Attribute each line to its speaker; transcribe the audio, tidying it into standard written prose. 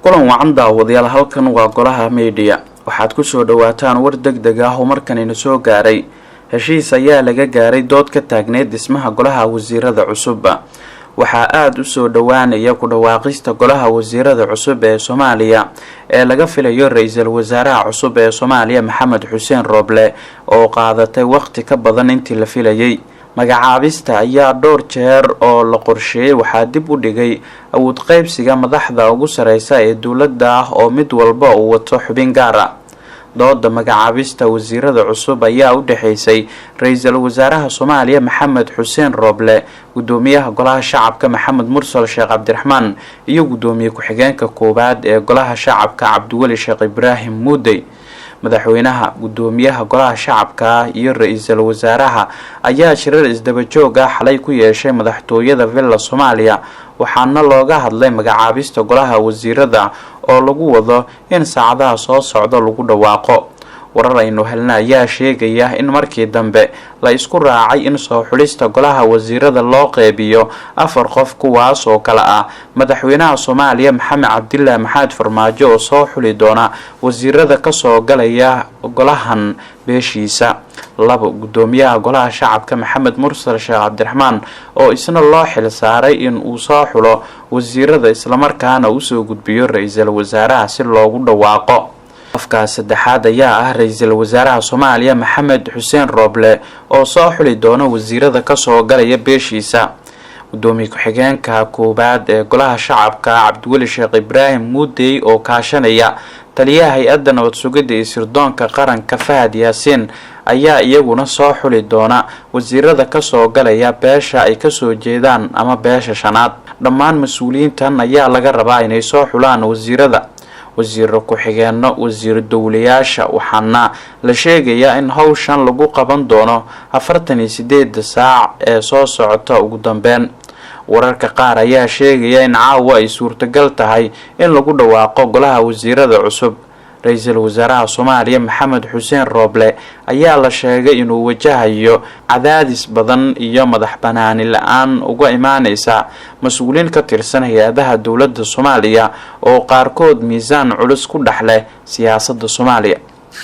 Speaker 1: Kulan wacan daawadayaal, halkan waa Golaha Media. Waxaad kusoo dhawaataan war deg deg ah oo markanina soo gaaray. Heshiis ayaa laga gaaray dood ka taagneyd dhismaha golaha wasiirada cusub. Waxaa aada usoo dhowaanaya ku dhawaaqista golaha wasiirada cusub ee Soomaaliya ee laga filayo ra-iisul wasaaraha cusub ee Soomaaliya, Maxamed Xuseen Rooble, oo qaadatay waqti ka badan intii la filayay. Magacaabista ayaa dhowr jeer oo la qorsheeyay waxaa dib u dhigay awood qeybsiga madaxda ugu sareysa ee dowladda ah, oo mid walba uu wato xubin gaar ah. Dooda magacaabista wasiirada cusub ayaa u dhexeysay ra-iisul wasaaraha Soomaaliya, Maxamed Xuseen Rooble, gudoomiyaha Golaha Shacabka, Maxamed Mursal Sheekh Cabdiraxmaan, iyo gudoomiye ku-xigeenka koowaad ee Golaha Shacabka, Cabdiweli Sheekh Ibraahim Muudey. Madaxweynaha, gudoomiyaha Golaha Shacabka iyo ra-iisul wasaaraha ayaa shirar isdaba joog ah xalay ku yeeshay madaxtooyada Villa Soomaaliya, waxaana looga hadlay magacaabista golaha wasiirada oo lagu wado in saacadaha soo socda lagu dhawaaqo. Warar aynu helna ayaa sheegaya in markii dambe la isku raacay in soo xulista golaha wasiirada loo qeybiyo afar qof, kuwaas oo kale ah: madaxweynaha Soomaaliya, Maxamed Cabdilaahi Maxamed Farmaajo, oo soo xuli doona wasiirada kasoo galaya golahan beeshiisa; labo, gudoomiyaha Golaha Shacabka, Maxamed Mursal Sheekh Cabdiraxmaan, oo isna loo xil saaray in uu soo xulo wasiirada islamarkaana usoo gudbiyo ra-iisul wasaaraha si loogu dhawaaqo. Qofka saddexaad ayaa ah ra-iisul wasaaraha Soomaaliya, Maxamed Xuseen Rooble, oo soo xuli doona wasiirada kasoo galaya beeshiisa. Gudoomiye ku-xigeenka koowaad ee Golaha Shacabka, Cabdiweli Sheekh Ibraahim Muudey, oo kaashanaya taliyaha hay-adda nabad sugidda iyo sirdoonka qaranka, Fahad Yaasiin, ayaa iyaguna soo xuli doona wasiirada kasoo galaya beesha ay kasoo jeedaan ama beesha shanaad. Dhammaan mas-uuliyiintan ayaa laga rabaa inay soo xulaan wasiirada, wasiiro ku-xigeenno, wasiir dowlayaasha, waxaana la sheegayaa in howshan lagu qaban doono 48-da saac ee soo socota. Ugu dambeyn, wararka qaar ayaa sheegaya in caawa ay suurtagal tahay in lagu dhawaaqo golaha wasiirada cusub. Ra-iisul wasaaraha Soomaaliya, Maxamed Xuseen Rooble, ayaa la sheegay inuu wajahayo cadaadis badan iyo madax banaani la-aan uga imaaneysa mas-uuliyiin ka tirsan hay-adaha dowladda Soomaaliya oo qaarkood miisaan culus ku dhex leh siyaasadda Soomaaliya.